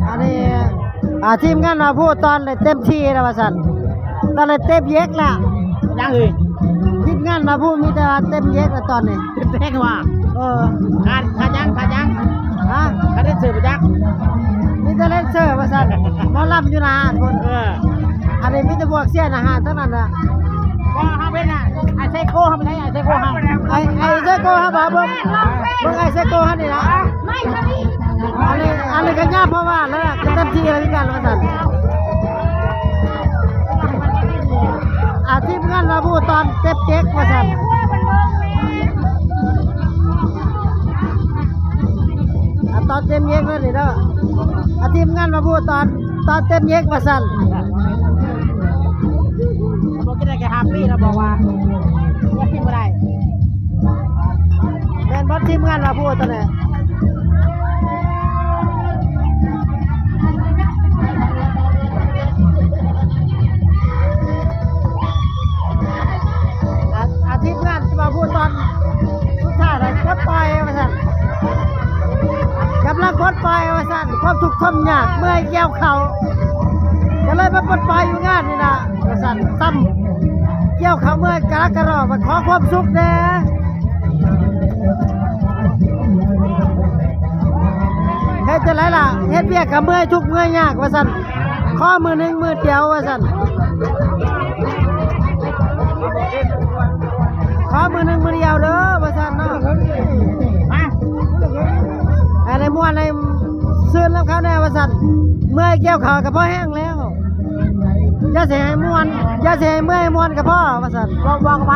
ອັນນີ້ ອ່າ ທີມງານມາພູຕອນໄດ້ເຕັມທີ່ແລ້ວວ່າຊັ້ນ ຕອນໄດ້ເຕັມເຢັກແລ້ວ ຍັງອີກ ທີມງານມາພູມີແຕ່ວ່າເຕັມເຢັກແລ້ວຕອນນີ້ ເຕັມເຢັກວ່າ ເອີ ຂາດ ຂາດຫຍັງ ຂາດຫຍັງ ຮະ ຂາດແດນເຊີບໍ່ຈັກ ມີແຕ່ແດນເຊີວ່າຊັ້ນ ໝໍລຳຢູ່ໜ້າຫັ້ນພຸ້ນ ເອີ ອັນນີ້ມີແຕ່ພວກເຊຍໜ້າຮ້ານທັງນັ້ນນະ ບໍ່ ເຮົາເປັນ ອ້າຍ ອ້າຍໄຊໂກເຮົາໄປໃສ ອ້າຍໄຊໂກເຮົາ ອ້າຍ ອ້າຍໄຊໂກເຮົາບໍ່ ເບິ່ງ ເບິ່ງອ້າຍໄຊໂກເຮົານີ້ນະ ອັນນີ້ ອັນນີ້ກໍຍາມເພາະວ່າແລ້ວ ກໍເຕັມທີ່ແລ້ວຄືກັນວ່າຊັ້ນ ອ່າ ທີມງານມາພູຕອນເຕັມເຈັກວ່າຊັ້ນ ອ່າ ຕອນເຕັມເຈັກເດີນີ້ເດີ ອ່າ ທີມງານມາພູຕອນ ຕອນເຕັມເຢັກວ່າຊັ້ນ ບໍ່ກິນໄດ້ແຄ່ຫ້າປີ ລາວບອກວ່າ ບໍ່ກິນບໍ່ໄດ້ ແມ່ນບໍ່ ທີມງານລາວພູຕອນນີ້ ອາ ອາ ທີມງານລາວພູຕອນສຸດທ້າຍ ປົດປ່ອຍວ່າຊັ້ນ ກຳລັງປົດປ່ອຍວ່າຊັ້ນ ຄວາມທຸກຄວາມຍາກ ເມື່ອຍກ່ຽວເຂົ້າ ກໍເລີຍມາປົດປ່ອຍຢູ່ງານນີ້ລະວ່າຊັ້ນ ຊ້ຳກ່ຽວເຂົ້າເມື່ອຍກະລະກະລໍ ມາຂໍຄວາມສຸກແດ່ ເຮັດຈັ່ງໃດລະ ເຮັດວຽກກໍເມື່ອຍທຸກເມື່ອຍຍາກວ່າຊັ້ນ ຂໍມື້ໜຶ່ງມື້ດຽວວ່າຊັ້ນ ຂໍມື້ໜຶ່ງມື້ດຽວເດີວ່າຊັ້ນເນາະ ໃຫ້ໄດ້ມ່ວນໄດ້ຊື່ນນຳເຂົາແດ່ວ່າຊັ້ນ ເມື່ອຍກ່ຽວເຂົ້າກໍພໍແຮງແລ້ວ ຢ່າຊິໃຫ້ມ່ວນ ຢ່າຊິໃຫ້ເມື່ອຍ ໃຫ້ມ່ວນກໍພໍວ່າຊັ້ນ ບອກ ບອກໄປ